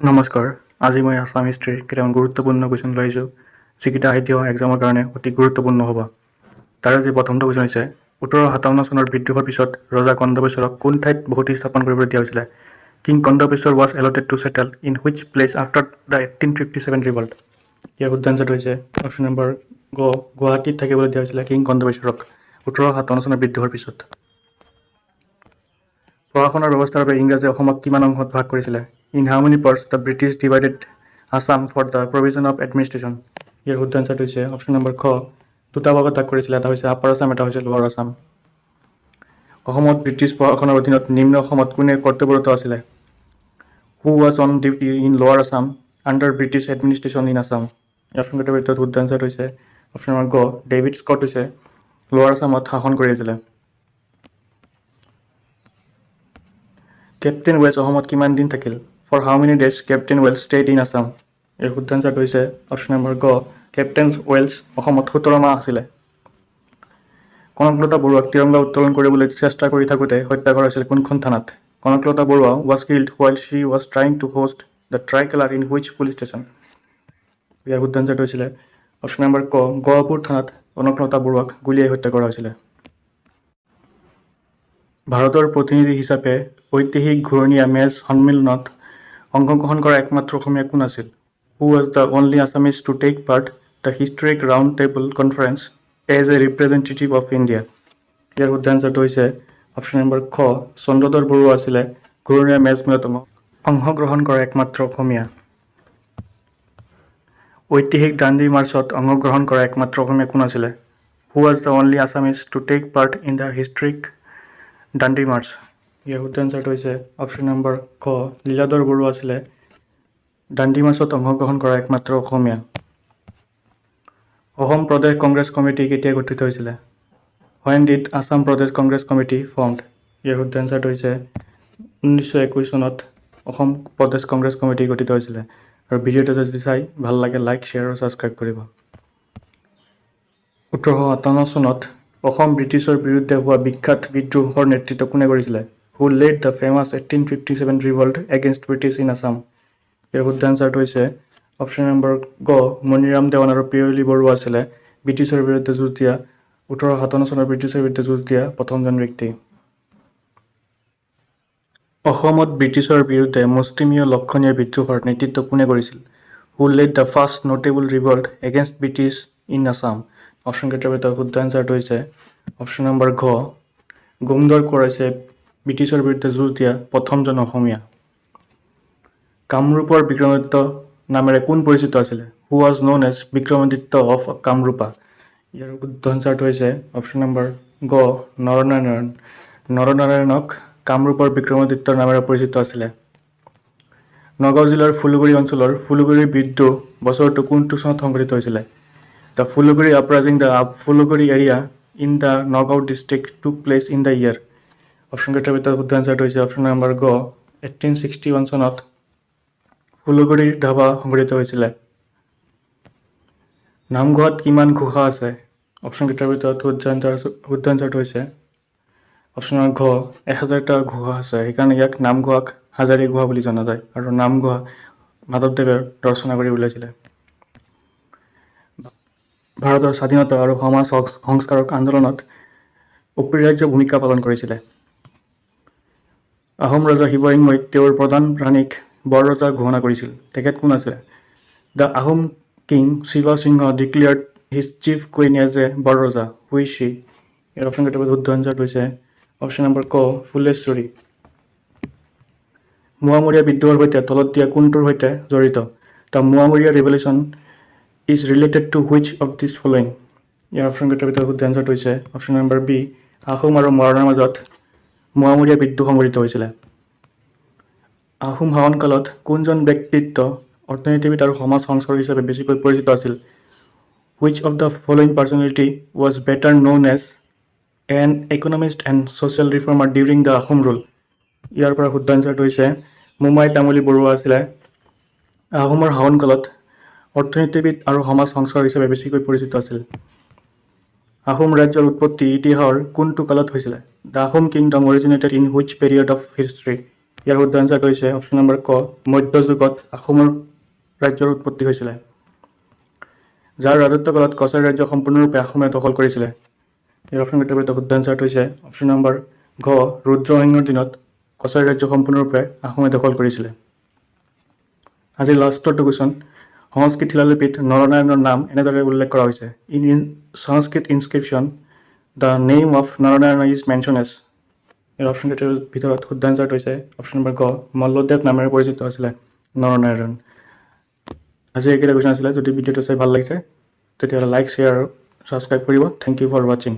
নমস্কাৰ, আজি মই আছাম হিষ্ট্ৰীৰ কেইটামান গুৰুত্বপূৰ্ণ কুৱেশ্যন লৈ আহিছোঁ, যিকেইটা আহি দিয়া এক্সামৰ কাৰণে অতি গুৰুত্বপূৰ্ণ হ'ব। তাৰে আজি প্ৰথমটো কুৱেশ্যন হৈছে, 1857 চনৰ বিদ্ৰোহৰ পিছত ৰজা কন্দৰ্পেশ্বৰক কোন ঠাইত বসতি স্থাপন কৰিবলৈ দিয়া হৈছিলে? King Kandarpeswar was allotted to settle in which place after the 1857 revolt? ইয়াৰ শুদ্ধ এনচাৰটো হৈছে অপশ্যন নম্বৰ গ, গুৱাহাটীত থাকিবলৈ দিয়া হৈছিলে কিং কন্দৰ্পেশ্বৰক 1857 চনৰ বিদ্ৰোহৰ পিছত। প্ৰশাসনৰ ব্যৱস্থাৰ বাবে ইংৰাজে অসমক কিমান অংশত ভাগ কৰিছিলে? In how many parts the British divided Assam for the provision of administration? ইয়াৰ শুদ্ধ এনচাৰটো হৈছে অপশ্যন নম্বৰ খ, দুটা ভাগত ভাগ কৰিছিলে। এটা হৈছে আপাৰ আছাম, এটা হৈছে লোৱাৰ আছাম। অসমত ব্ৰিটিছ প্ৰশাসনৰ অধীনত নিম্ন অসমত কোনে কৰ্তব্যৰত আছিলে? Who was on duty in Lower Assam under British administration in Assam? Option কেইটাৰ ভিতৰত শুদ্ধ এনচাৰটো হৈছে অপশ্যন নম্বৰ গ, ডেভিড স্কট হৈছে লোৱাৰ আছামত শাসন কৰি আছিলে। কেপ্টেইন ৱেলছ অসমত কিমান দিন থাকিল? For how many days Captain Wells stayed in Assam? ইয়াৰ শুদ্ধ এনচাৰটো হৈছে অপশ্যন নম্বৰ গ, কেপ্টেইন ৱেলছ অসমত 17 মাহ আছিলে। কনকলতা বৰুৱাক তিৰংগা উত্তোলন কৰিবলৈ চেষ্টা কৰি থাকোঁতে হত্যা কৰা হৈছিল কোনখন থানাত? Kanaklata Barua was killed while she was trying to hoist the tricolour in which police station? ইয়াৰ শুদ্ধ এনচাৰটো হৈছিলে অপশ্যন নম্বৰ ক, গহপুৰ থানাত কনকলতা বৰুৱাক গুলীয়াই হত্যা কৰা হৈছিলে। ভাৰতৰ প্ৰতিনিধি হিচাপে ঐতিহাসিক ঘূৰণীয়া মেজ সন্মিলনত অংশগ্ৰহণ কৰা একমাত্ৰ অসমীয়া কোন আছিল? Who was the only Assamese to take part the historic Round Table Conference as a representative of India? ইয়াৰ শুদ্ধ এনচাৰটো হৈছে অপশ্যন নম্বৰ খ, চন্দ্ৰধৰ বৰুৱা আছিলে ঘূৰণীয়া মেজমেলত অংশগ্ৰহণ কৰা একমাত্ৰ অসমীয়া। ঐতিহাসিক দাণ্ডি মাৰ্চত অংশগ্ৰহণ কৰা একমাত্ৰ অসমীয়া কোন আছিলে? Who was the only Assamese to take part in the historic Dandi March? ইয়াৰ শুদ্ধ এনচাৰটো হৈছে অপশ্যন নম্বৰ খ, লীলাধৰ বৰুৱা আছিলে দাণ্ডি মাৰ্চত অংশগ্ৰহণ কৰা একমাত্ৰ অসমীয়া। অসম প্ৰদেশ কংগ্ৰেছ কমিটি কেতিয়া গঠিত হৈছিলে? When did Assam Pradesh Congress Committee formed? ইয়াৰ শুদ্ধ এনচাৰটো হৈছে 1921 চনত অসম প্ৰদেশ কংগ্ৰেছ কমিটি গঠিত হৈছিলে। আৰু ভিডিঅ'টো যদি চাই ভাল লাগে, লাইক, শ্বেয়াৰ আৰু ছাবস্ক্ৰাইব কৰিব। 1857 চনত অসম ব্ৰিটিছৰ বিৰুদ্ধে হোৱা বিখ্যাত বিদ্ৰোহৰ নেতৃত্ব কোনে কৰিছিলে? Who led the famous 1857 revolt against British in Assam? ইয়াৰ শুদ্ধ এনচাৰটো হৈছে অপশ্যন নম্বৰ গ, মণিৰাম দেৱান আৰু পিয়লি বৰুৱা আছিলে ব্ৰিটিছৰ বিৰুদ্ধে যুঁজ দিয়া, 1857 চনৰ ব্ৰিটিছৰ বিৰুদ্ধে যুঁজ দিয়া প্ৰথমজন ব্যক্তি। অসমত ব্ৰিটিছৰ বিৰুদ্ধে মুষ্টিমেয় লক্ষণীয় বিদ্ৰোহৰ নেতৃত্ব কোনে কৰিছিল? Who led the first notable revolt against British in Assam? Option কেইটাৰ ভিতৰত শুদ্ধ এনচাৰটো হৈছে অপশ্যন নম্বৰ ঘ, গোমধৰ কোঁৱৰ হৈছে ব্ৰিটিছৰ বিৰুদ্ধে যুঁজ দিয়া প্ৰথমজন অসমীয়া। কামৰূপৰ বিক্ৰমাদিত্য নামেৰে কোন পৰিচিত আছিলে? Who was known as Vikramaditya of Kamarupa? ইয়াৰ শুদ্ধ এনচাৰটো হৈছে অপশ্যন নম্বৰ গ, নৰনাৰায়ণ। নৰনাৰায়ণক কামৰূপৰ বিক্ৰমাদিত্যৰ নামেৰে পৰিচিত আছিলে। নগাঁও জিলাৰ ফুলগুৰি অঞ্চলৰ ফুলগুৰি বিদ্ৰোহ বছৰটো কোনটো চনত সংঘটিত হৈছিলে? The Phulguri uprising, the Phulguri area in the Nagaon district, took place in the year? Option কেইটাৰ ভিতৰত শুদ্ধ এনচাৰটো হৈছে অপশ্যন নম্বৰ গ, 1861 চনত ফুলগুৰিৰ ধাবা সংঘটিত হৈছিলে। নামঘোষাত কিমান ঘোষা আছে? অপশ্যন কেইটাৰ ভিতৰত শুদ্ধ এনচাৰটো হৈছে অপশ্যন নম্বৰ ঘ, 1000টা ঘোষা আছে। সেইকাৰণে ইয়াক নামঘোষাক হাজাৰী ঘোষা বুলি জনা যায় আৰু নামঘোষা মাধৱদেৱে ৰচনা কৰি উলিয়াইছিলে। ভাৰতৰ স্বাধীনতা আৰু সমাজ সংস্কাৰক আন্দোলনত অপৰিহাৰ্য ভূমিকা পালন কৰিছিলে। আহোম ৰজা শিৱসিংহই তেওঁৰ প্ৰধান ৰাণীক বৰৰজা ঘোষণা কৰিছিল। তেখেত কোন আছিলে? The Ahom king Shiva Singha declared his chief queen as a Borraja. Who is she? Year option কেইটাৰ শুদ্ধ এনচাৰটো হৈছে অপশ্যন নম্বৰ ক, ফুলেশ্বৰী। মোৱামৰীয়া বিদ্ৰোহৰ সৈতে তলত দিয়া কোনটোৰ সৈতে জড়িত? The Moamoria revolution is related to which of this following? Year option কেইটাৰ ভিতৰত শুদ্ধ এনচাৰটো হৈছে অপশ্যন নম্বৰ বি, আহোম আৰু মৰাণৰ মাজত মোৱামৰীয়া বিদ্ৰোহ সংঘটিত হৈছিলে। আহোম শাসনকালত কোনজন ব্যক্তিত্ব অৰ্থনীতিবিদ আৰু সমাজ সংস্কাৰক হিচাপে বেছিকৈ পৰিচিত আছিল? Which of the following personality was better known as an economist and social reformer during the Ahom rule? ইয়াৰ পৰা শুদ্ধ এনচাৰটো হৈছে মোমাই তামুলী বৰুৱা আছিলে আহোমৰ শাসনকালত অৰ্থনীতিবিদ আৰু সমাজ সংস্কাৰক হিচাপে বেছিকৈ পৰিচিত আছিল। আহোম ৰাজ্যৰ উৎপত্তি ইতিহাসৰ কোনটো কালত হৈছিলে? The Ahom kingdom originated in which period of history? ইয়াৰ শুদ্ধ এনচাৰটো হৈছে অপশ্যন নম্বৰ ক, মধ্যযুগত আহোমৰ ৰাজ্যৰ উৎপত্তি হৈছিলে, যাৰ ৰাজত্বকালত কছাৰী ৰাজ্য সম্পূৰ্ণৰূপে আহোমে দখল কৰিছিলে। ইয়াৰ অপশ্যনকেইটাৰ ভিতৰত শুদ্ধ এনচাৰটো হৈছে অপশ্যন নম্বৰ ঘ, ৰুদ্ৰসিংহৰ দিনত কছাৰী ৰাজ্য সম্পূৰ্ণৰূপে আহোমে দখল কৰিছিলে। আজিৰ লাষ্টৰটো কুৱেশ্যন, সংস্কৃত শিলালিপিত নৰনাৰায়ণৰ নাম এনেদৰে উল্লেখ কৰা হৈছে। In Sanskrit inscription, the name of Naranarayana is mention as. ইয়াৰ অপশ্যনকেইটাৰ ভিতৰত শুদ্ধ এনচাৰটো হৈছে অপশ্যন নম্বৰ গ, মল্লদেৱ নামেৰে পৰিচিত আছিলে নৰনাৰায়ণ। আজি এইকেইটা কুৱেশ্যন আছিলে। যদি ভিডিঅ'টো চাই ভাল লাগিছে, তেতিয়াহ'লে লাইক, শ্বেয়াৰ আৰু ছাবস্ক্ৰাইব কৰিব। Thank you for watching.